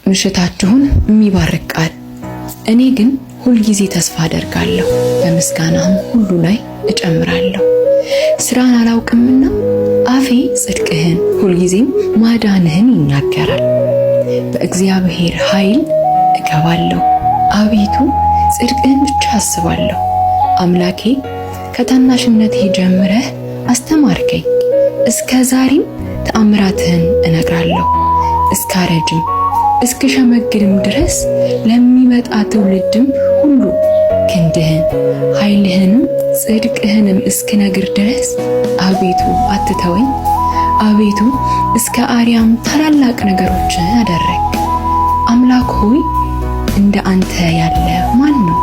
ምሽታችሁን የሚባርክ ቃል። እኔ ግን ሁልጊዜ ተስፋ አደርጋለሁ፣ በምስጋናህም ሁሉ ላይ እጨምራለሁ። ስራን አላውቅምና አፌ ጽድቅህን ሁልጊዜም ማዳንህን ይናገራል። በእግዚአብሔር ኃይል እገባለሁ፣ አቤቱ ጽድቅህን ብቻ አስባለሁ። አምላኬ ከታናሽነቴ ጀምረህ አስተማርከኝ፣ እስከ ዛሬም ተአምራትህን እነግራለሁ። እስካረጅም እስክሸመግልም ድረስ ለሚመጣ ትውልድም ሁሉ ክንድህን ኃይልህንም ጽድቅህንም እስክነግር ድረስ አቤቱ አትተወኝ። አቤቱ እስከ አርያም ታላላቅ ነገሮችን አደረግ። አምላክ ሆይ እንደ አንተ ያለ ማን ነው?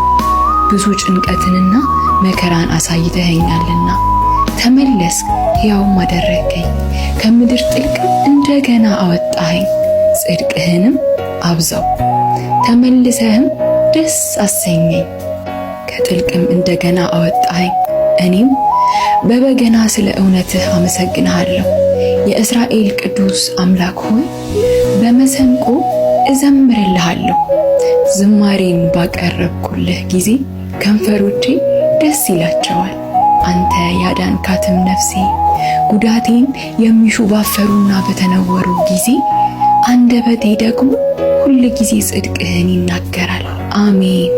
ብዙ ጭንቀትንና መከራን አሳይተኸኛልና ተመለስክ፣ ሕያውም አደረግከኝ። ከምድር ጥልቅ እንደገና አወጣኸኝ፣ ጽድቅህንም አብዛው። ተመልሰህም ደስ አሰኘኝ፣ ከጥልቅም እንደገና አወጣኸኝ። እኔም በበገና ስለ እውነትህ አመሰግንሃለሁ። የእስራኤል ቅዱስ አምላክ ሆይ በመሰንቆ እዘምርልሃለሁ። ዝማሬን ባቀረብኩልህ ጊዜ ከንፈሮቼ ደስ ይላቸዋል። አንተ ያዳንካትም ነፍሴ ጉዳቴን የሚሹ ባፈሩና በተነወሩ ጊዜ አንደበቴ ደግሞ ሁል ጊዜ ጽድቅህን ይናገራል። አሜን።